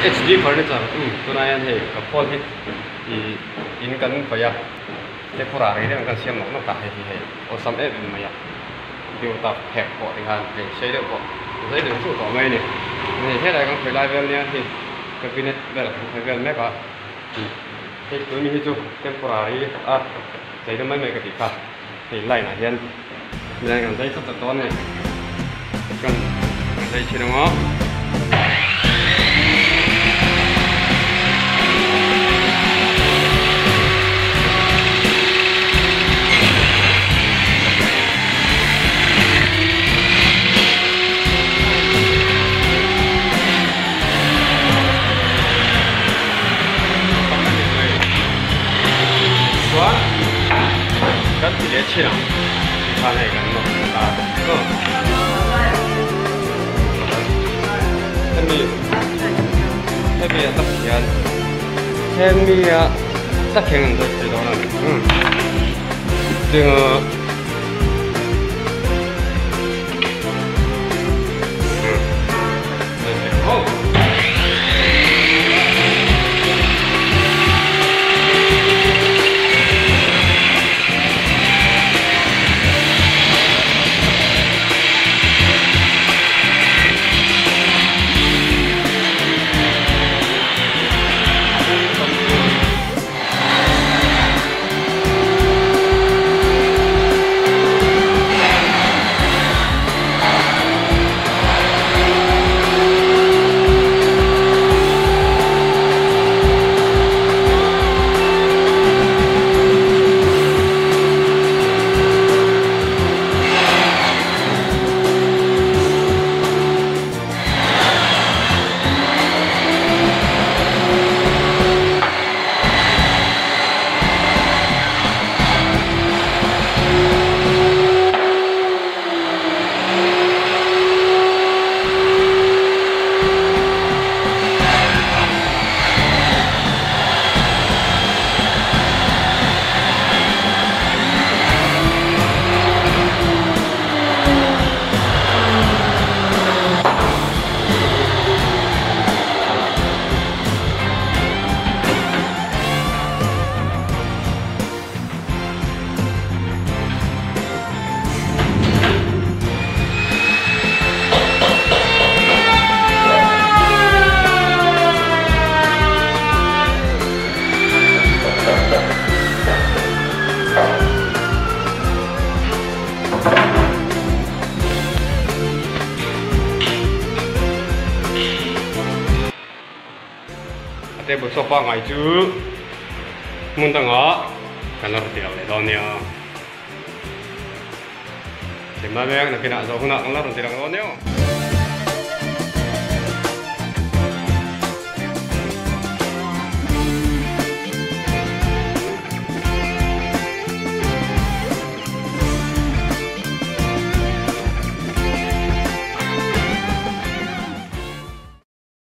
HD furniture umm tunah hian hei ka khawl hi ih in kan paih a temporary deuh in kan siam nawk nawk a hei hi hei awlsam em em mai a deuh tak phek pawh tikhan hei sei deuh pawh zei deuh chu tawh mai a ni hei helai kan khawi lai vel nia hei cabinet vel kan khawi vel mek a ih hei tun hi chu temporary a chei deuh mai mai ka tih kha hei line ah hian Milai kan zai tlat dawn a ni. Chuan kan zai thin ang aw. Chuan kan ti leh thin ang. Tikhan hei kan nawk ta aw. Hemi hemi a tak hian hemi a tak hian an zai thei dawn a ni. Tinga. A table saw pangngai chu hmun dangah kan la rawn ti lo leh dawn nia. Thim lai mek nakinah zawh hunah kan la rawn ti lang dawn nia.